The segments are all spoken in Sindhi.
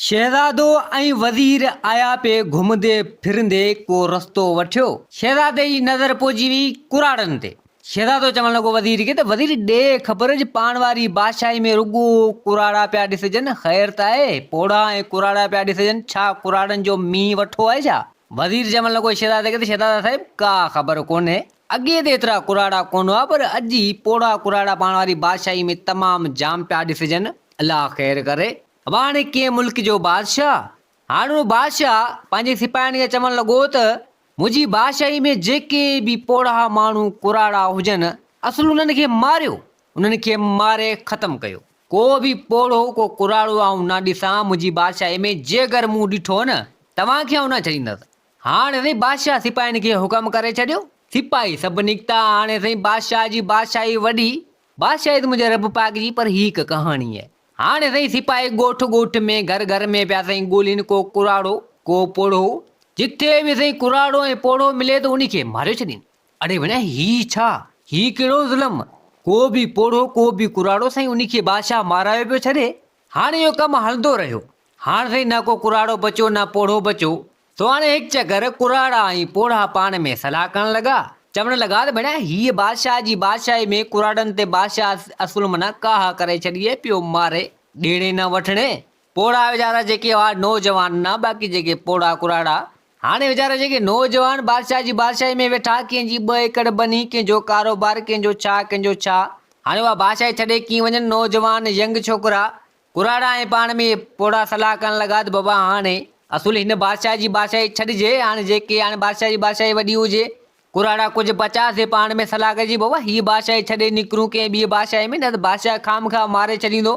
شهزادو ۽ وزير آيا پي گهمندي ڦرندي ڪو رستو وٺيو. شهزادي جي نظر پئجي ويئي ڪراڙن تي. شهزادو چوڻ لڳو وزير کي ته وزير ڏي خبر اڄ پاڻ واري بادشاهي ۾ رڳو ڪراڙا پيا ڏسجن، خير ته آهي، پوڙها ۽ ڪراڙا پيا ڏسجن، ڇا ڪراڙن جو مينهن وٺو آهي ڇا؟ وزير چوڻ لڳو شهزادي کي ته شهزادا صاحب ڪا خبر ڪونهي، اڳي ته ايترا ڪراڙا ڪونه هئا پر اڄ هي پوڙها ڪراڙا پاڻ واري بادشاهي ۾ تمام جام پيا ڏسجن، الله خير ڪري. هاڻي ڪنهن ملڪ جو بادشاهه؟ هاڻ اهو بادشاهه پنهنجي سپاهين کي چوڻ لڳو ته، منهنجي بادشاهي ۾ جيڪي به پوڙها ماڻهو ڪراڙا هجن، اصل انهن کي ماريو، انهن کي ماري ختم ڪيو. ڪو به پوڙهو، ڪو ڪراڙو آئون نه ڏسان منهنجي بادشاهي ۾، جيڪر مون ڏٺو نه، توهان کي آئون نه ڇڏيندس. هاڻ سائين بادشاهه سپاهين کي حڪم ڪري ڇڏيو. سپاهي سڀ نڪتا. هاڻي سائين بادشاهه جي بادشاهي وڏي بادشاهي ته منهنجي رب پاڪ جي، پر هي هڪ ڪهاڻي آهي. هاڻي سائين سپاهي ڳوٺ ڳوٺ ۾ گهر گهر ۾ پيا سائين ڳولين ڪو ڪراڙو، ڪو پوڙهو. جٿي به سائين ڪراڙو ۽ پوڙهو ملي ته انهي کي ماريو ڇڏين. اڙي ڀيڻا هي ڇا؟ هي ڪهڙو ظلم؟ ڪو به پوڙهو ڪو به ڪراڙو سائين انهي کي بادشاهه مارايو پيو ڇڏي. هاڻي اهو ڪم هلندو رهيو. هاڻ سائين نه ڪو ڪراڙو بچيو نه پوڙهو بچيو. سو هاڻي هڪ چڪر ڪراڙا ۽ پوڙها پاڻ ۾ صلاح ڪرڻ لڳا. چوڻ لڳا ته ڀيڻا هيء بادشاهه جي بادشاهي ۾ ڪراڙن تي بادشاهه اصل معنيٰ ڪاهه ڪري ڇڏي ۽ پيو ماري، ڏيڻي نه وٺڻي. پوڙها ويچارا جيڪي هئا نوجوان نه باقي جيڪي پوڙها ڪراڙا. هاڻي ويچارا جيڪي نوجوان بادشاهه جي بادشاهي ۾ ويٺا ڪنهن جي ٻه ايڪڙ ٻني، ڪنهن جو ڪاروبار، ڪنهن جو ڇا ڪنهن جو ڇا. هاڻي اها بادشاهي ڇڏي ڪيئن وڃن نوجوان ينگ ڇوڪرا. ڪراڙا ۽ پاڻ ۾ پوڙها صلاح ڪرڻ لڳا ته بابا هاڻي اصل هن بادشاهه جي بادشاهي ڇڏجي، هاڻي جيڪي هاڻي بادشاهه جي بادشاهي وڏي هجي. ڪراڙا ڪجهه بچا سي پاڻ ۾ صلاح ڪئي جي بابا هيء بادشاهي ڇڏي نڪرون ڪنهن ٻيء بادشاهي ۾ نه ته بادشاهه خامخواه ماري ڇڏيندو.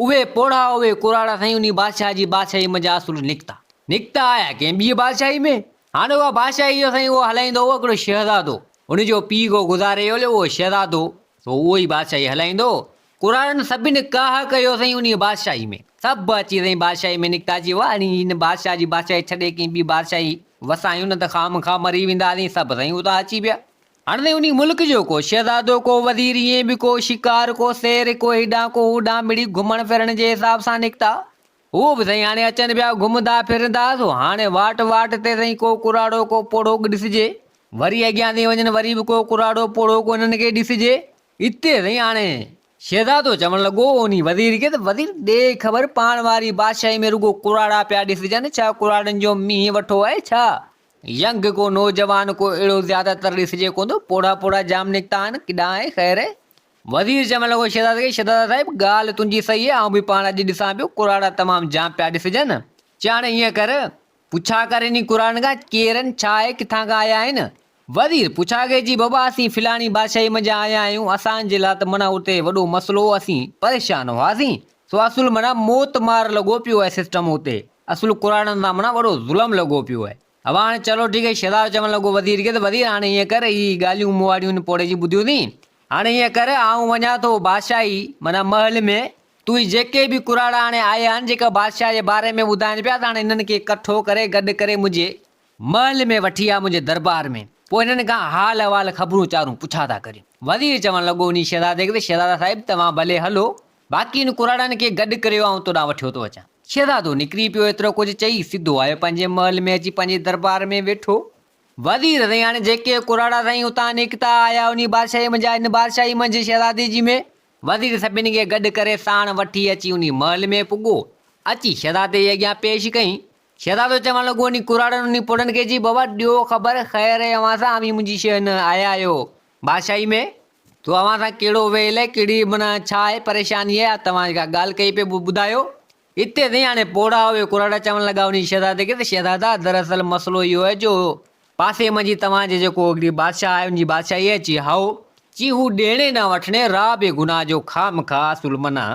اهي پوڙها اهي ڪراڙا سائين انهي بادشاهه جي بادشاهي منجهان اصل نڪتا. نڪتا آيا ڪنهن ٻيء بادشاهي ۾. هاڻي اها بادشاهي جو سائين اهو هلائيندو هو هڪڙو شهزادو. ان جو پيء ڪو گذاري ويو اهو شهزادو سو اهو ئي بادشاهي هلائيندو هو. ڪراڙن سڀن ڪاهه ڪيو سائين انهيء بادشاهي ۾. سڀ اچي سائين بادشاهي ۾ نڪتا چي واهه هاڻي هن بادشاهه جي بادشاهي ڇڏي ڪنهن ٻي بادشاهي وسايون نه ته خامخواه مري وينداسين. سڀ سائين اتان اچي پيا. هاڻي سائين انهيء ملڪ جو ڪو شهزادو ڪو وزير ائين به ڪو شڪار ڪو سير ڪو هيڏانهن ڪو هوڏانهن مڙئي گهمڻ ڦرڻ جي حساب سان نڪتا. هو به سائين هاڻي اچن پيا گهمندا ڦرندا سو هاڻي واٽ واٽ تي سائين ڪو ڪراڙو ڪو پوڙهو ڏسجي. وري اڳيان ٿي وڃن وري به ڪو ڪراڙو پوڙهو ڪو هنن کي ڏسجي. اتي سائين هاڻي شهزادو چوڻ لڳو انهي وزير کي ته وزير ڏي خبر پاڻ واري بادشاهي ۾ رڳو ڪراڙا پيا ڏسجن ڇا ڪراڙن جو مينهن وٺو آهي ڇا؟ ينگ ڪو نوجوان ڪو اهڙو زياده تر ڏسجي ڪونه ٿو پوڙها پوڙها جام نڪتا آهن ڪيڏانهن آهي خير آهي؟ وزير چوڻ لڳو شهزادي کي شهزادا صاحب ڳالهه تنهنجي صحيح آهي آئون به پاڻ اڄ ڏسان پيو ڪراڙا تمام جام پيا ڏسجن چي هاڻي ائين ڪر پڇا ڪر انهي ڪراڙن کان ڪير آهن ڇا آهي ڪٿان کان آيا آهن وزير پڇا ڪئي چي بابا اسين فلاڻي بادشاهي منجهان آيا آهيون اسان جي لاء ته معنيٰ اتي وڏو مسئلو هو اسين پريشان هئاسين سو اصل معنيٰ موت مار لڳو پيو آهي سسٽم اتي اصل ڪراڙن سان معنيٰ وڏو ظلم لڳو پيو آهي هوا هاڻي چلو ٺيڪ آهي شهزادو چوڻ لڳو وزير کي ته وزير هاڻي ائين ڪر هي ڳالهيون مون واريون هن پوڙهي جون ٻڌيون ٿي هاڻي ائين ڪر آئون وڃان ٿو بادشاهي معنيٰ محل ۾ تون هي جيڪي به ڪراڙا هاڻي آيا آهن جيڪا بادشاهه جي باري ۾ ٻڌائين پيا ته هاڻي هنن کي ڪٺو ڪري گڏ ڪري منهنجي محل ۾ وٺي آ منهنجي دربار ۾ پوء هنن کان حال احوال خبرون چارون پڇا ٿا ڪريون. وزير چوڻ لڳو انهي شهزادي کي ته شهزادا صاحب توهان ڀلي هلو باقي ان ڪراڙن کي گڏ ڪريو آئون توڏانهن وٺيو ٿو اچان. شهزادو نڪري پيو ايترو ڪجهه چئي سڌو آيو پنهنجي محل ۾ اچي پنهنجي دربار ۾ ويٺو. وزير سائين هاڻي جيڪي ڪراڙا سائين اتان نڪتا آيا انهي بادشاهي منجهان هن بادشاهي منجهه شهزادي جي ۾. وزير سڀني کي گڏ ڪري ساڻ وٺي اچي انهي محل ۾ پڳو. اچي شهزادي جي اڳيان پيش ڪئين. شهزادو چوڻ لڳو انهي ڪراڙن انهي پوڙهن کي چي بابا ڏيو خبر خير اهي اوهان سان اوهين منهنجي شيء هن آيا آهيو بادشاهي ۾. تو اوهان سان ڪهڙو ويل آهي، ڪهڙي معنيٰ ڇا آهي، پريشاني آهي، توهان جيڪا ڳالهه ڪئي پئي ٻڌايو. اتي سائين هاڻي پوڙها اهي ڪراڙا چوڻ لڳا انهي شهزادي کي ته شهزادا دراصل مسئلو اهو آهي جو پاسي منجهه توهان جي جيڪو هڪڙي بادشاهه آهي ان جي بادشاهي آهي، چي هائو، چي هو ڏيڻي نه وٺڻي راهه بي گناهه جو خامخواه اصل معنيٰ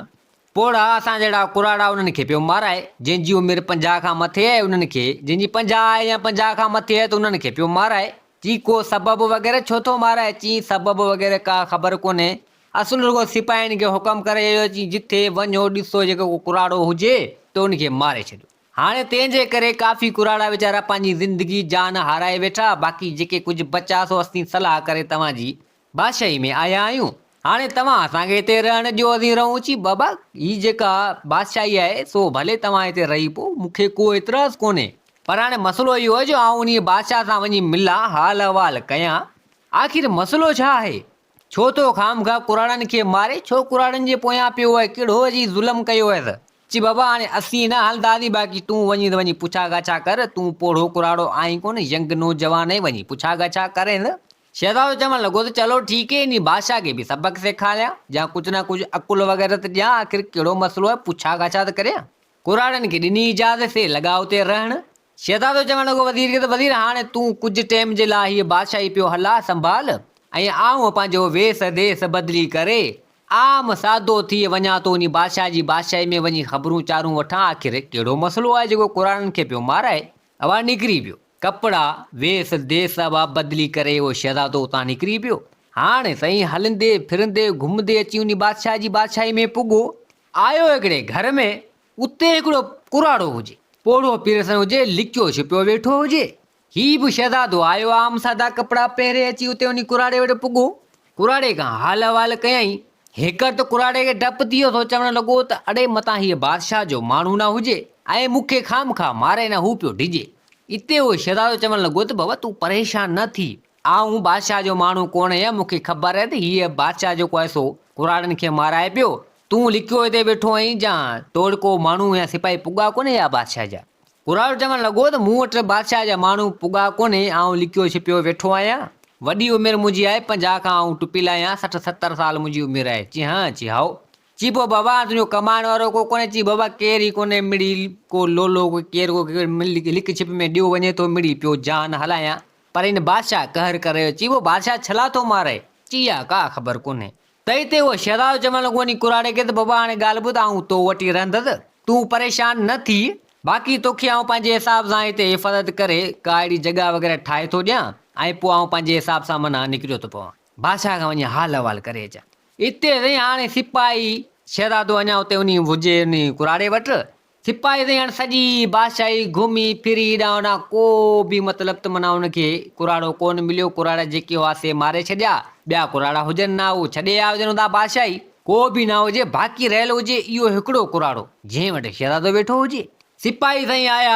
پوڙها اسان جهڙا ڪراڙا انهن کي پيو مارائي، جنهن جي عمر 50 کان مٿي آهي انهن کي، جنهن جي 50 آهي يا 50 کان مٿي آهي ته انهن کي پيو مارائي. چي ڪو سبب وغيره ڇو ٿو مارائي؟ چي سبب وغيره ڪا خبر ڪونهي. اصل رڳو سپاهين کي حڪم ڪري ويو چي جٿي وڃو ڏسو جيڪو ڪو ڪراڙو هجي ته ان کي ماري ڇڏيو. هاڻي تنهن جي ڪري ڪافي ڪراڙا ويچارا پنهنجي زندگي جان هارائي ويٺا، باقي جيڪي ڪجهه بچا سو اسين صلاح ڪري توهان جي بادشاهي ۾ آيا آهيون. هاڻي توهان اسان کي هتي رهڻ ڏيو اسين رهون. چي، بابا هي جيڪا بادشاهي آهي سو ڀلي توهان هتي رهي پئو، مون کي ڪو اعتراض ڪونهي. پر هاڻي مسئلو اهو آهي جو آئون انهيء بادشاهه سان وڃي ملان، حال احوال ڪيان. آخر مسئلو ڇا آهي؟ ڇو ٿو خامخواه ڪراڙن کي ماري، ڇو ڪراڙن جي پويان پيو آهي، ڪهڙو اچي ظلم ڪيو اٿس؟ چي بابا هاڻي اسين نه هلنداسين، باقي تون وڃين ته وڃي پڇا ڳاڇا ڪر، تون پوڙهو ڪراڙو آهين ڪونه، ينگ نوجوان آهين، وڃي پڇا ڳاڇا ڪرينس. شهزادو چوڻ لڳو ته چلو ٺيڪ هي، انهي بادشاهه کي به سبق سيکاريان، يا ڪجهه نه ڪجهه عقل وغيره ته ڏيان، آخر ڪهڙو مسئلو آهي، پڇا ڳاڇا ته ڪريان. ڪراڙن کي ڏني اجازت، سي لڳا اتي رهڻ. شهزادو چوڻ لڳو وزير کي ته وزير هاڻي تون ڪجهه ٽيم جي لاء هيء بادشاهي پيو هلاء سنڀال ۽ آئون پنهنجو ويس ديس بدلي ڪري عام سادو ٿي وڃان ٿو انهي بادشاهه جي بادشاهي ۾ وڃي خبرون چارون وٺان آخر ڪهڙو مسئلو آهي جيڪو ڪراڙن کي پيو مارائي. اها نڪري پيو. ڪپڙا، ويس ديس اها بدلي ڪري اهو شهزادو اتان نڪري پيو. هاڻي سائين هلندي ڦرندي گهمندي اچي انهي بادشاهه جي بادشاهي ۾ پڳو. آيو هڪڙي گهر ۾، اتي هڪڙو ڪراڙو هجي. پوڙهو پيرسن هجي، لڪيو ڇپيو ويٺو هجي. هي به شهزادو آيو، عام سادا ڪپڙا پهري اچي اتي وڃي ڪراڙي وٽ پڳو. ڪراڙي کان حال احوال ڪيائين. هيڪر ته ڪراڙي کي ڊپ ٿي ويو، سو چوڻ لڳو ته اڙي متان هيء بادشاهه جو ماڻهو نه هجي ۽ مون کي خامخواه ماري نه هو پيو ڊڄي. اتي اهو شهزادو چوڻ لڳو ته بابا تون پريشان نه ٿي، آئون بادشاهه جو ماڻهو ڪونه آهيان، مون کي خبر آهي ته هيء بادشاهه جيڪو آهي سو ڪراڙن کي مارائي پيو، تون لڪيو هتي ويٺو آهين جا توڙ ڪو ماڻهو يا سپاهي پڳا ڪونهي يا بادشاهه جا؟ ڪراڙو چوڻ لڳو ته مون وٽ بادشاهه جا ماڻهو پڳا ڪونهي، آئون لڪيو ڇپيو ويٺو آهيان. وڏي عمر منهنجي آهي، 50 کان آئون ٽپيل آهيان، 60 70 سال منهنجي عمر آهي. چي ها، چي هائو. چي پوء بابا تنهنجو ڪمائڻ وارو ڪو ڪونهي؟ چي بابا ڪير ئي ڪونهي، مڙئي ڪو لولو ڪو ڪير ڪو لڪ ڇپ ۾ ڏيو وڃي ٿو، مڙئي پيو جان هلايان. پر هن بادشاهه قهر ڪري چي پوء بادشاهه ڇلا ٿو مارئي؟ چي اها ڪا خبر ڪونهي. تنهن تي اهو شهزادو چوڻ لڳو وڃي ڪراڙي کي ته بابا هاڻي ڳالهه ٻڌ آئون تو وٽ ئي رهندس، تون پريشان نه ٿي، باقي توکي آئون پنهنجي حساب سان هتي حفاظت ڪري ڪا اهڙي جڳهه وغيره ٺاهي ٿو ڏيان ۽ پوء آئون پنهنجي حساب سان معنيٰ نڪريو ٿو پوان. بادشاهه کان وڃي حال احوال ڪري اچان. اتي سائين هاڻي سپاهي شهزادو اڃا اتي انهي هجي انهي ڪراڙي وٽ، سپاهي سائين هاڻ سڄي بادشاهي گهمي ڦري هيڏانهن هوڏانهن ڪو به مطلب ته معنيٰ ان کي ڪراڙو ڪونه مليو، ڪراڙا جيڪي هئا سي ماري ڇڏيا، ٻيا ڪراڙا هجن نه اهو ڇڏي آيا هجن اتان بادشاهي، ڪو به نه هجي باقي رهيل هجي اهو هڪڙو ڪراڙو جنهن وٽ شهزادو ويٺو هجي. سپاهي سائين آيا،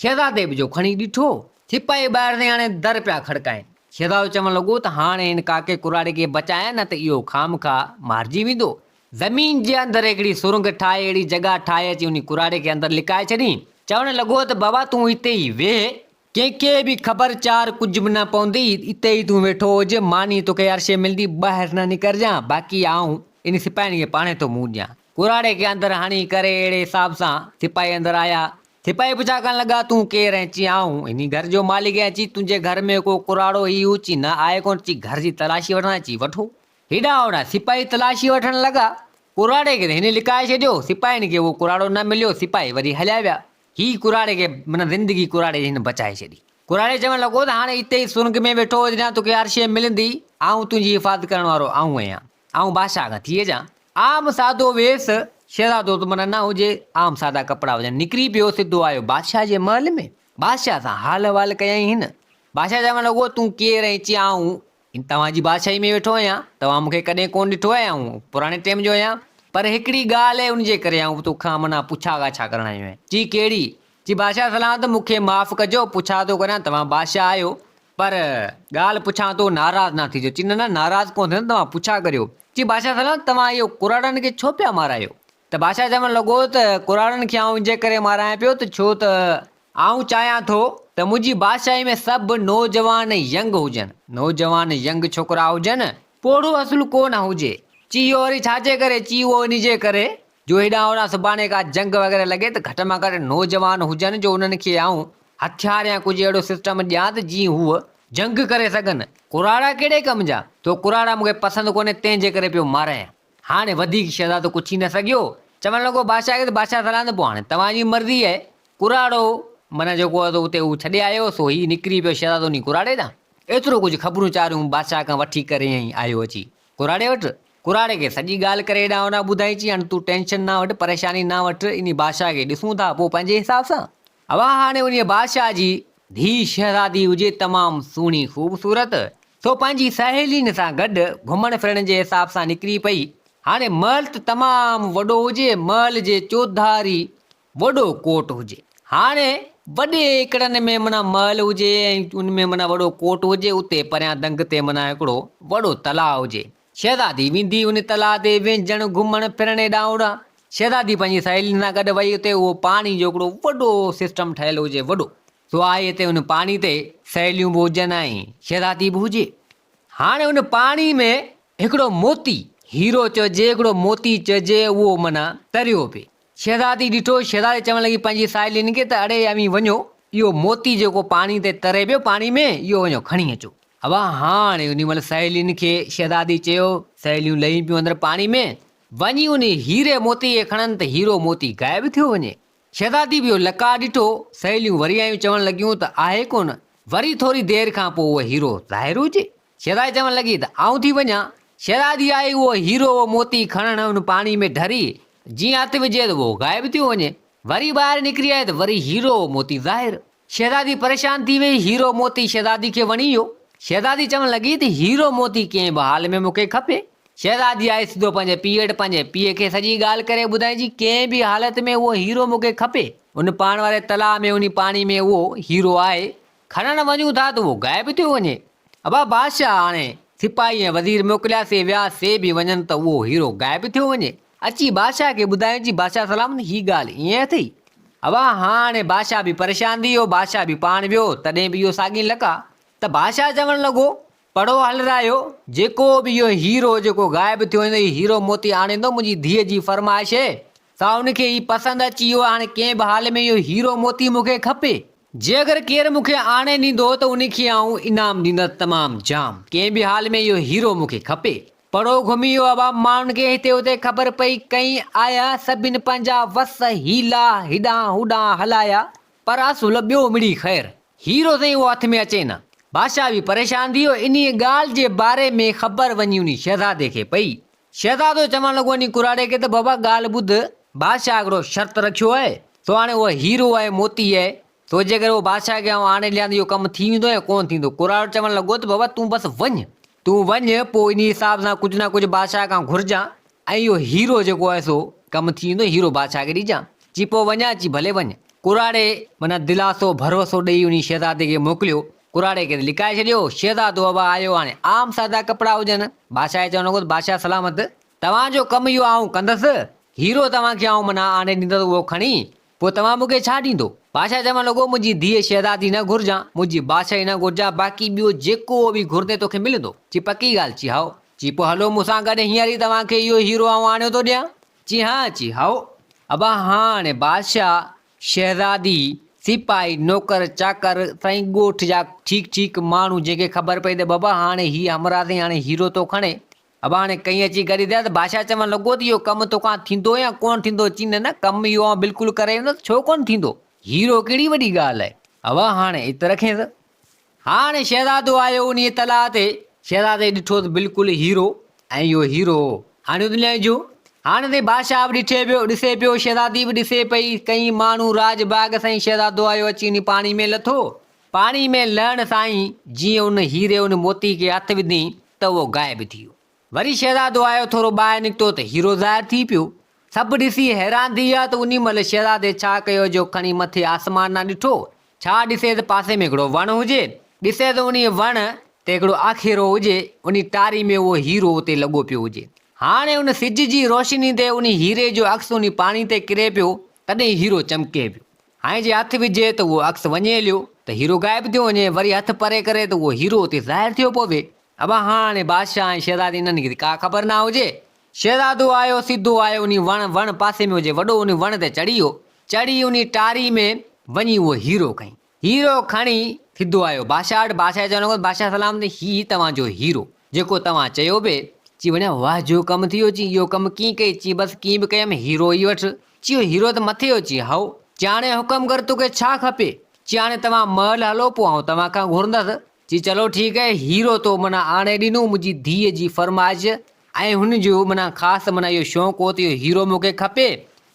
شهزادي به جو کڻي ڏٺو، سپاهي ٻاهر سائين هاڻي در پيا کڙڪائين، شهزادو چوڻ لڳو ته هاڻي هن ڪاڪي ڪراڙي کي بچايان نه ته اهو خامخواه مارجي ويندو، زمين جي اندر هڪڙي سرنگهه ٺاهي اهڙي جڳهه ٺاهي اچي انهي ڪراڙي کي اندر لڪائي ڇڏين. چوڻ لڳو ته بابا تون اتي ئي ويهه. ڪنهن کي به خبر چار ڪجهه به نه پوندي، اتي ئي تون ويٺو هج، ماني توکي هر شيء ملندي، ٻاهر نه نڪرجان، باقي آئون انهي سپاهين کي پاڻهي ٿو منهن ڏيان. ڪراڙي کي اندر هڻي ڪري اهڙي حساب سان سپاهي اندر آيا. سپاهي پڇا ڪرڻ لڳا تون ڪير آهين؟ چي آئون انهي گهر جو مالڪ آهيان. چي تنهنجي گهر ۾ ڪو ڪراڙو هي هو؟ چي نه آهي ڪونه. چي گهر جي تلاشي وٺان؟ چي وٺو. هيڏانهن هوڏانهن سپاهي تلاشي وٺڻ لڳا. ڪراڙي کي ته هن لڪائي ڇڏيو. سپاهين کي اهو ڪراڙو نه مليو. سپاهي وري هليا ويا. هي ڪراڙي کي معنيٰ زندگي ڪراڙي جي هن بچائي ڇڏي. ڪراڙي چوڻ لڳو ته هاڻي اتي ئي سرنگ ۾ ويٺو هججان توکي هر شيء ملندي. آئون تنهنجي حفاظت ڪرڻ وارو آئون آهيان. آئون بادشاهه کان ٿي اچان. عام سادو ويس، شهزادو ته معنيٰ نه هجي، عام سادا ڪپڙا هجن. نڪري پيو سڌو آيو بادشاهه جي محل ۾. بادشاهه سان حال احوال ڪيائين هن. بادشاهه چوڻ لڳو تون ڪير ۽ چي آئون توهان جي بادشاهي ۾ ويٺو آهيان، توهان مون کي ڪڏهن ڪونه ڏٺو آهي، آئون پراڻي ٽيم جو آهيان، پر هڪڙي ڳالهه آهي، ان جي ڪري آئون توکان معنيٰ پڇا ڳاڇا ڪرڻ آيو آهيان. چي ڪهڙي؟ چي بادشاهه سلامت مون کي معاف ڪجو، پڇا ٿو ڪريان، توهان بادشاهه آهيو، پر ڳالهه پڇان ٿو، ناراض نه ٿجو. چي نه نه ناراض ڪونه ٿيندس، توهان پڇا ڪريو. چي بادشاهه سلامت توهان اهو ڪراڙن کي ڇو پيا مارايو؟ ته بادشاهه چوڻ لڳو ته ڪراڙن کي آئون ان جي ڪري مارايان پيو ته ڇو ته آئون چاهيان ٿو ته منهنجي بادشاهي ۾ سڀ نوجوان ينگ هجن، نوجوان ينگ ڇوڪرا هجن، پوڙهو اصل ڪو نه هجي. چي اهو وري ڇا جي ڪري؟ چي اهو انهي جي ڪري جو هيڏانهن هوڏانهن سڀاڻي ڪا جنگ وغيره لڳي ته گهٽ مان گهٽ نوجوان هجن جو انهن کي آئون هٿيار يا ڪجهه اهڙو سسٽم ڏيان ته جيئن هو جنگ ڪري سگهن. ڪراڙا ڪهڙي ڪم جا؟ تو ڪراڙا مون کي پسند ڪونهي تنهن جي ڪري پيو مارايان. هاڻي وڌيڪ شهزادو ڪڇي نه سگهيو. چوڻ لڳو بادشاهه کي ته بادشاهه سلامت پوء هاڻي توهان جي مرضي آهي. ڪراڙو معنيٰ جيڪو هو اتي هو ڇڏي آيو سو هي نڪري پيو شهزادو انهي ڪراڙي ڏانهن. ايترو ڪجهه خبرون چاريون بادشاهه کان وٺي ڪري ۽ آيو اچي ڪراڙي وٽ. ڪراڙي کي سڄي ڳالهه ڪري هيڏانهن هوڏانهن ٻڌائين چي هاڻي تون ٽينشن نه وٺ پريشاني نه وٺ انهي بادشاهه کي ڏسون ٿا پوء پنهنجي حساب سان. اوهان هاڻي انهيء بادشاهه جي ڌيء شهزادي هجي تمام سهڻي خوبصورت. سو پنهنجي سهيلين سان گڏ گهمڻ ڦرڻ جي حساب سان نڪري پئي. هاڻي محل ته تمام وڏو هجي، محل جي چوڌاري وڏو ڪوٽ هجي. هاڻي وڏي ايڪڙن ۾ معنيٰ محل هجي ۽ ان ۾ معنيٰ وڏو ڪوٽ هجي، اتي پريان دنگ تي معنيٰ هڪڙو وڏو تلاء هجي. شهزادي ويندي ان تلاء تي وينجهڻ، گهمڻ ڦرڻ هيڏانهن هوڏانهن. شهزادي پنهنجي سهيلين سان گڏ وئي، اتي اهو پاڻي جو هڪڙو وڏو سسٽم ٺهيل هجي، وڏو. سو آهي اتي ان پاڻي تي سهيليون به هجن ۽ شهزادي به هجي. هاڻي ان پاڻي ۾ هڪڙو موتي، هيرو چئجي، هڪڙو موتي چئجي، اهو معنيٰ تريو پئي. شهزادي ڏٺو، شهزادي چوڻ لڳي پنهنجي ساهيلين کي ته اڙي اوهين وڃو، اهو موتي جيڪو پاڻي تي تري پيو پاڻي ۾، اهو وڃو کڻي اچو. ابا هاڻي انهي مهل سهيلين کي شهزادي چيو، سهيليون لهي پيون اندر پاڻي ۾، وڃي انهي هيري موتي کي کڻن ته هيرو موتي غائب ٿيو وڃي. شهزادي به اهو لقاء ڏٺو، سهيليون وري آيون چوڻ لڳيون ته آهي ڪونه. وري ٿوري دير کان پوء اهو هيرو ظاهر هجي. شهزادي چوڻ لڳي ته آئون ٿي وڃان. شهزادي آئي اهو هيرو اهو موتي کڻڻ ان پاڻي ۾ ڍري، جيئن هٿ وجهي ته اهو غائب ٿيو وڃي. وري ٻاهر نڪري آئي ته وري هيرو اهو موتي ظاهر. شهزادي پريشان ٿي وئي، هيرو موتي شهزادي کي وڻي ويو. شهزادي چوڻ لڳي ته هيرو موتي ڪنهن به حال ۾ مون کي کپي. شهزادي آئي سڌو پنهنجي پيء وٽ پنهنجي پيء کي سڄي ڳالهه ڪري ٻڌائين جي ڪنهن به حالت ۾ اهو هيرو مون کي کپي. ان پاڻ واري تلاء ۾ انهي پاڻي ۾ اهو هيرو آهي. کڻڻ وڃون ٿا ته اهو غائب ٿيو وڃي. ابا بادشاهه هاڻي سپاهي ۽ وزير موڪليا سي ويا سي به وڃن ته اهو هيرو غائب ٿيو وڃي. اچي بادشاهه کي ٻڌايائين چي بادشاهه سلامت هي ڳالهه ائين اٿئي. ابا هاڻي بادشاهه به پريشان ٿي ويو بادشاهه به پاڻ ويو تڏهن به اهو ساڳي لقاء ته بادشاهه چوڻ لڳو پڙهو هلرايو جيڪو به اهو هيرو جيڪو غائب ٿيو ويندو اهو هيرو موتي آڻيندو منهنجي ڌيء جي فرمائش اهي سا ان کي هي پسند اچي ويو هاڻي ڪنهن به حال ۾ اهو هيرو موتي مون کي کپي. جي اگر ڪير مون کي آڻي ڏيندو ته ان کي آئون انعام ڏيندس تمام جام ڪنهن به حال ۾ اهو هيرو مون کي کپي. پڙهو گهمي ويو ابا ماڻهن کي هتي هتي خبر پئي ڪئين آيا سڀن پنهنجا وس حيلا هيڏانهن هوڏانهن هلايا پر اصل ٻيو مڙئي خير. هيرو سائين اهو هٿ ۾ اچي نه. بادشاهه به پريشان ٿي ويو. انهيء ڳالهه جي باري ۾ خبر وڃي انهي شهزادي کي پئي. شهزادو چوڻ لڳو انهي ڪراڙي کي ته بابا ڳالهه ٻڌ، بادشاهه هڪڙو شرط رکيو آهي، سو هاڻي اهو هيرو آهي موتي آهي، سو جيڪر اهو بادشاهه کي آئون آڻي ڏيان ته اهو ڪم ٿي ويندو يا ڪونه ٿيندو. ڪراڙو چوڻ لڳو ته بابا تون بس وڃ، تون وڃ، پوء انهي حساب سان ڪجهه نه ڪجهه بادشاهه کان گهرجان ۽ اهو هيرو جيڪو آهي سو ڪم ٿي ويندو، هيرو بادشاهه کي ڏجان. چي پوء وڃان؟ چي ڀلي وڃ. ڪراڙي معنيٰ دلاسو ڀروسو ڏيئي انهي شهزادي کي موڪليو. ڪراڙي کي ته لڪائي ڇڏيو. شهزادو ابا آيو هاڻي عام سادا ڪپڙا هجن. بادشاهه کي چوڻ لڳو ته بادشاهه سلامت، توهان جو ڪم اهو آئون ڪندس. هيرو توهان کي آئون معنيٰ آڻي ڏيندس اهو کڻي پوء توهان مون کي ڇا ڏيندو؟ بادشاهه چوڻ لڳو، منهنجي ڌيء شهزادي نه گهرجان، منهنجي بادشاهي نه گهرجان، باقي ٻيو جيڪو به گهرندين توکي ملندو. چي پڪي ڳالهه؟ چي هائو. چي پوء هلو مون سان گڏ هينئر ئي توهان کي اهو هيرو آئون آڻيو ٿو ڏيان. چي ها؟ چي هائو. ابا هاڻ بادشاهه، شهزادي، سپاهي، نوڪر چاڪر، سائين ڳوٺ جا ٺيڪ ٺيڪ ماڻهو جنهن کي خبر پئي ته بابا هاڻي هي همراهه سائين هاڻي هيرو ٿو کڻي، ابا هاڻي ڪئين اچي گڏ ٿيا ته بادشاهه چوڻ لڳو ته اهو ڪم توکان ٿيندو يا ڪونه ٿيندو؟ چي نه نه ڪم اهو آئون بلڪل ڪري ويندس ڇو ڪونه ٿيندو؟ هيرو ڪهڙي وڏي ڳالهه آهي. ابا هاڻي ات رکينس. هاڻي شهزادو آيو انهيء تلاء تي. شهزادي ڏٺو ته بلڪل هيرو ۽ اهو هيرو هو. هاڻي دنيا جو هاڻي تائين بادشاهه به ڏٺي پيو ڏسي پيو شهزادي به ڏسي پئي. ڪئين ماڻهو راڄ باغ سائين شهزادو آيو اچي انهي پاڻي ۾ لٿو. پاڻي ۾ لهڻ سان ئي جيئن ان هيري ان موتي کي هٿ وڌئين ته اهو غائب ٿي ويو. وري شهزادو آيو ٿورو ٻاهر نڪتو ته هيرو ظاهر ٿي پيو. سڀ ڏسي حيران ٿي ويا ته انهي مهل شهزادي ڇا ڪيو جو کڻي مٿي آسمان ڏانهن ڏٺو. ڇا ڏسي ته پاسي ۾ هڪڙو وڻ هجي. ڏسي ته انهي وڻ تي هڪڙو آکيرو هجي. انهي ٽاري ۾ اهو هيرو اتي لڳو پيو هجي. هاڻي ان سج جي روشني تي انهي هيري جو عڪس انهي پاڻي تي ڪري پيو تڏهن هيرو چمڪي پيو. هاڻي جي هٿ وجهي ته اهو عڪس وڃي هليو ته هيرو غائب ٿيو وڃي، وري هٿ پري ڪري ته اهو هيرو اتي ظاهر ٿيو پوي. ابا هاڻي بادشاهه ۽ شهزادي انهن کي ڪا خبر نه هجي. شهزادو آيو سڌو آيو انهي وڻ، وڻ پاسي ۾ هجي وڏو انهي وڻ تي چڙهي ويو. چڙهي انهي ٽاري ۾ وڃي اهو هيرو کنئي. هيرو کڻي سڌو آيو بادشاهه وٽ. بادشاهه کي چوڻ لڳو ته بادشاهه سلامت هي توهان جو هيرو جيڪو توهان چيو پئي. چي وڃان واهه جو ڪم ٿي ويو. چي اهو ڪم ڪيئن ڪئي؟ چي بس ڪيئن به ڪيم هيرو ئي وٺ. چيو هيرو ته مٿي هو. چي هائو. چي هاڻي حڪم ڪر توکي ڇا کپي؟ چي هاڻي توهان محل هلو پوء آئون توهان کان گهرندس. چي چلو ٺيڪ آهي. هيرو تو معنيٰ آڻي ڏنو منهنجي ڌيء جي فرمائش ۽ هن جو معنيٰ خاص معنيٰ اهو شوق هو ته اهو هيرو مون کي کپي.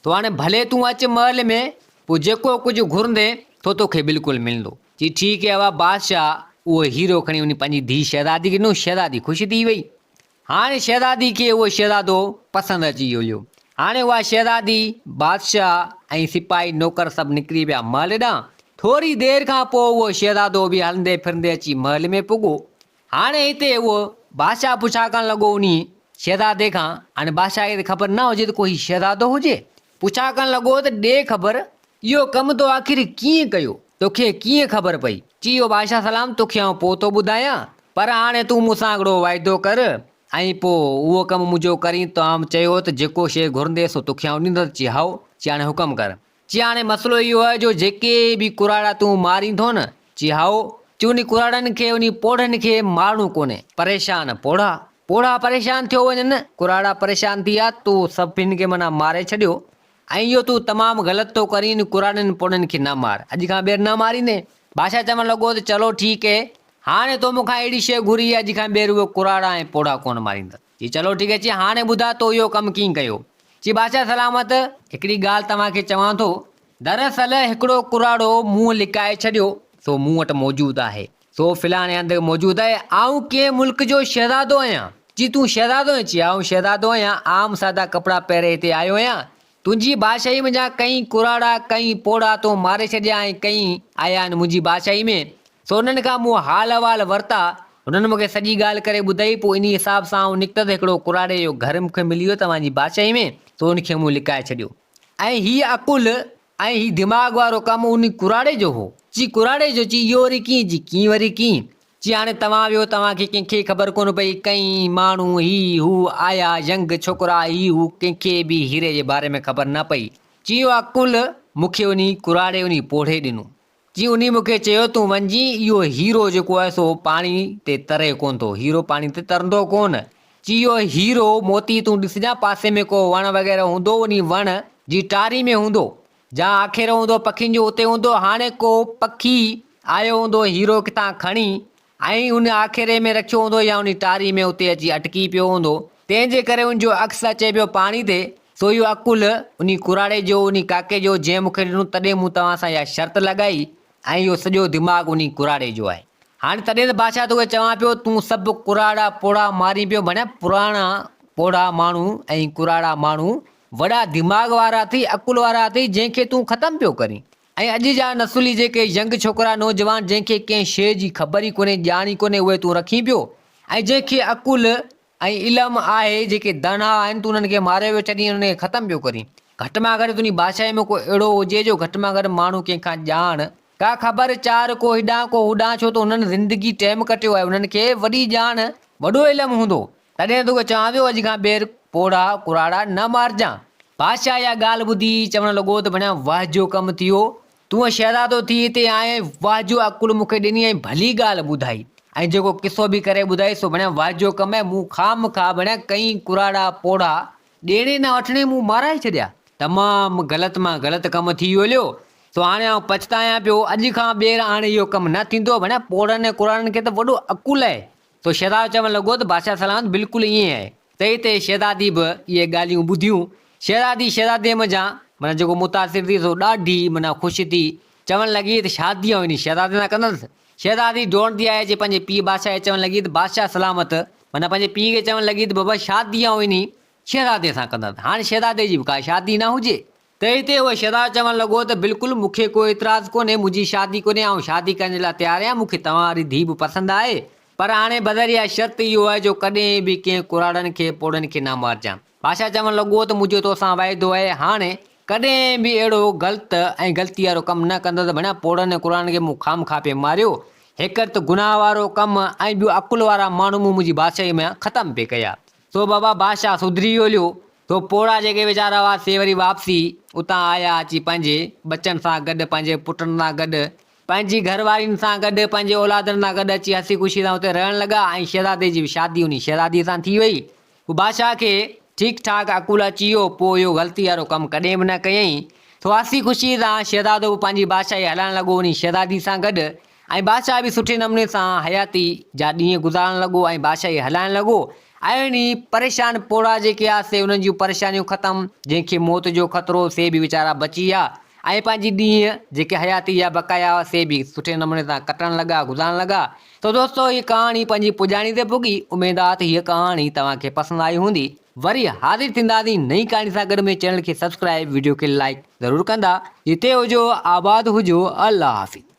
تو هاڻي ڀلي تون اچ محل ۾ پوء جيڪو ڪجهه گهرندين ٿو توکي بلڪل ملندو. چي ٺيڪ آهي ابا بادشاهه. اهو هيرو کڻي وڃي پنهنجي ڌيء شهزادي کي ڏنو، شهزادي خوش ٿي وئي. هاڻي شهزادي کي اهو شهزادو پسند اچي ويو. هاڻي اها شهزادي، بادشاهه ۽ سپاهي نوڪر سڀ نڪري پيا محل ڏانهن. ٿوري دير کان پوء اهو شهزادو به هلندي ڦرندي اچي محل ۾ پڳو. هاڻي هتي اهو بادشاهه پڇا ڪرڻ لڳو انهي شهزادي کان. هاڻي بادشاهه کي ته خبر نه هجي ته ڪو هي شهزادو هجي. پڇا ڪرڻ لڳو ته ڏي خبر، اهو ڪم تو آخر ڪيئن ڪيو؟ توکي ڪيئن خبر پئي؟ چيو بادشاهه سلام توکي آئون پوء ٿو ٻڌايان، پر هاڻي تون مون سان هڪڙو واعدو ڪر ۽ پوء اهو ڪم منهنجو ڪرين. توام چيو ته جيڪو شيء گهرندين سو توکي آئون ڏيندس. چي هائو. چي هاڻي حڪم ڪر. چي هاڻي مسئلو اهو آهي جو جيڪي به ڪراڙا تون مارين ٿو نه؟ چي هائو. چي انهي ڪراڙن کي انهي پوڙهن کي مارڻو ڪونهي. پريشان پوڙها پوڙها پريشان ٿيو وڃن، ڪراڙا پريشان ٿي ويا، تو سڀني کي معنيٰ ماري ڇڏيو ۽ اهو تون تمام غلط ٿو ڪرين، ڪراڙن پوڙهن کي نه مار، اڄ کان ٻيهر نه ماريندين. بادشاهه چوڻ لڳو ته چلو ٺيڪ هي، هاڻي تو مون کان اهڙي شيء گهري آهي، اڄ کان ٻيهر اهي ڪراڙا ۽ پوڙها ڪونه ماريندس. چي چلو ٺيڪ هي، چي هاڻي ٻڌاء تو اهو ڪم ڪيئن ڪيو؟ چي بادشاهه سلامت، هڪڙي ڳالهه توهان کي چوان ٿو، دراصل هڪڙو ڪراڙو مون لڪائي ڇڏيو، سو مون وٽ موجود آهي. سو فلاڻي هنڌ موجود آهي. آئون ڪنهن ملڪ جو شهزادو آهيان. چي تون شهزادو آهين؟ چي آئون شهزادو آهيان. عام سادا ڪپڙا پهري هتي آيو آهيان. تنهنجي بادشاهي منجهان ڪئين ڪراڙا، ڪئين پوڙها تو ماري ڇڏيا ۽ ڪئين آيا آهن منهنجي بادشاهي ۾. سو انهن کان مون حال احوال ورتا. هنن مون کي سڄي ڳالهه ڪري ٻڌائي. پوء انهي حساب سان آئون نڪتس. هڪڙو ڪراڙي جو گهر مون کي ملي ويو توهان جي بادشاهي ۾. سو ان کي مون لڪائي ڇڏيو. ۽ هيء عقل ۽ هي دماغ وارو ڪم انهي ڪراڙي جو هو. چي ڪراڙي جو؟ چي اهو وري ڪيئن؟ چي ڪيئن وري ڪيئن؟ چي هاڻي توهان ويو توهان کي ڪنهن کي خبر ڪونه پئي، ڪئين ماڻهو هي هو آيا ينگ ڇوڪرا هي هو ڪنهن کي به هيري جي باري ۾ خبر نه پئي. چي اهو عقل مون کي انهي ڪراڙي انهي پوڙهي ڏنو. چي انهي مون کي چيو تون وڃجين اهو هيرو جيڪو آهي سو پاڻي تي تري ڪونه ٿو، هيرو پاڻي تي ترندو ڪونه. چي اهو هيرو موتي تون ڏسجان پاسي ۾ ڪو وڻ وغيره هوندو انهي وڻ جي ٽاري ۾ هوندو جا آکيرو هوندو پکين جو اتي هوندو هاڻي ڪو پکي آيو هوندو هيرو ڪٿان کڻي ۽ ان آکيري ۾ رکيو هوندو يا انهي ٽاري ۾ اتي اچي اٽڪي پيو هوندو تنهن جي ڪري ان جو عڪس اچي پيو پاڻي تي سو اهو عقل انهي ڪراڙي جو انهي ڪاڪي جو جنهن مون کي ڏنو تڏهن مون توهان سان اها شرط لڳائي ۽ اهو سڄو دماغ انهي ڪراڙي جو آهي. هاڻي تڏهن ته بادشاهه توکي چوان پيو، تون سڀ ڪراڙا پوڙها مارين پيو، ڀڻيا پراڻا پوڙها ماڻهو ۽ ڪراڙا ماڻهو وڏا دماغ وارا اٿئي، عقل وارا اٿئي، جنهن کي تون ختم پيو ڪرين. ۽ اڄ جا نسلي جيڪي ينگ ڇوڪرا نوجوان جنهن کي ڪنهن شيء جي خبر ئي ڪونهي، ڄاڻ ئي ڪونهي، اهي تون رکين پيو ۽ جنهن کي عقل ۽ علم آهي، جيڪي داناء آهن، تون انهن کي ماريو پيو ڇڏين، انهن کي ختم پيو ڪرين. گهٽ مان گهٽ تنهنجي بادشاهيء ۾ ڪو اهڙو هجي، جو گهٽ مان گهٽ ماڻهو ڪنهن کان ڄاڻ، ڪا خبر چار، ڪو هيڏانهن ڪو هوڏانهن، ڇو ته انهن زندگي ٽيم ڪٽيو آهي، انهن کي وڏي ڄاڻ، وڏو علم هوندو. تڏهن توکي چوان پيو، اڄ کان ٻيهر پوڙها ڪراڙا نه مارجان. بادشاهه اها ڳالهه ٻڌي چوڻ لڳو ته ڀڻيا واهه جو ڪم ٿيو، تون شهزادو ٿي هتي آئين ۽ واهه جو عقل مون کي ڏني ۽ ڀلي ڳالهه ٻڌائي ۽ جيڪو قصو به ڪري ٻڌائي سو بڻيا واهه جو ڪم آهي، مون خامخواه بڻيا ڪئين ڪراڙا پوڙها ڏيڻي نه وٺڻي مون مارائي ڇڏيا. تمام غلط مان غلط ڪم ٿي ويو هليو، سو هاڻي آئون پڇتايان پيو، اڄ کان ٻيهر هاڻي اهو ڪم نه ٿيندو، بڻيا پوڙهن ۽ ڪراڙن کي ته وڏو عقل آهي. سو شهزادو چوڻ لڳو ته بادشاهه سلامت بلڪل ائين آهي. تنهن تي شهزادي به اهي ڳالهيون ٻڌيون. شهزادي شهزادي منجهان معنيٰ جيڪو متاثر ٿي سو ڏاڍي معنيٰ خوش ٿي چوڻ لڳي ته شادي آئون انهي شهزادي سان ڪندس. شهزادي ڊوڙندي آئي اچي پنهنجي پيء بادشاهه کي چوڻ لڳي ته بادشاهه سلامت معنيٰ پنهنجي پيء کي چوڻ لڳي ته بابا شادي آئون انهي شهزادي سان ڪندس. هاڻي شهزادي جي به ڪا شادي نه هجي. تنهن تي اهو شهزادو چوڻ لڳو ته بلڪل مون کي ڪو اعتراض ڪونهي، منهنجي شادي ڪونهي، آئون شادي ڪرڻ جي لاء تيار آهيان، مون کي توهان واري ڌيء به پسند آهي، پر هاڻي بذريعه شرط اهو آهي جو ڪڏهن به ڪنهن ڪراڙن کي پوڙهن کي نه مارجان. بادشاهه چوڻ لڳو ته منهنجو توسان واعدو آهي، هاڻي ڪڏهن به اهڙو غلط ۽ غلطي وارو ڪم نه ڪندس، ڀڻيا پوڙهن ۽ ڪراڙن کي مون خامخواه پئي ماريو، هيڪر ته گناهه وارو ڪم ۽ ٻيو عقل وارا ماڻهو مون منهنجي بادشاهيء مان ختم پئي ڪيا. سو بابا بادشاهه سڌري ويو. سو پوڙها جيڪي ويچارا هئا سي وري واپسي اتان آيا اچي پنهنجي ٻچن سان گڏ پنهنجي پٽن سان گڏ پنهنجي گهر وارين سان گڏ پنهنجي اولادن سان گڏ اچي هسي خوشي سان اتي رهڻ لڳا ۽ شهزادي جي به شادي انهي شهزادي سان ٿي وئي. پوء بادشاهه کي ٺيڪ ٺاڪ عقل اچي ويو پوء اهو غلطي وارو ڪم ڪڏهن به نه ڪيائين. سو هسي خوشي سان شهزادو به پنهنجي بادشاهي هلائڻ لڳو انهي شهزادي سان گڏ ۽ بادشاهه به سٺي نموني سان حياتي جا ڏينهن گذارڻ لڳو ۽ بادشاهي هلائڻ لڳو ۽ انهي پريشان پوڙها جيڪي ها سي انهن جون پريشانيون ختم، جنهن کي موت جو خطرو سي به ويچارا بچي ويا ۽ پنهنجي ڏينهن جيڪي حياتي جا بقايا هئا سي به سٺي نموني سان ڪٽڻ لڳا گذارڻ لڳا. ته دوستو هيء ڪهاڻي پنهنجي پڄاڻي تي پڳي، اميد آ ته هيء ڪهاڻي توهان کي پسند آئي هوندي. وري حاضر ٿينداسين نئين ڪهاڻي سان گڏ ۾ چينل کي سبسڪرائب وڊيو کي لائيڪ ضرور ڪندا. جتي هجو آباد هجو الله حافظ.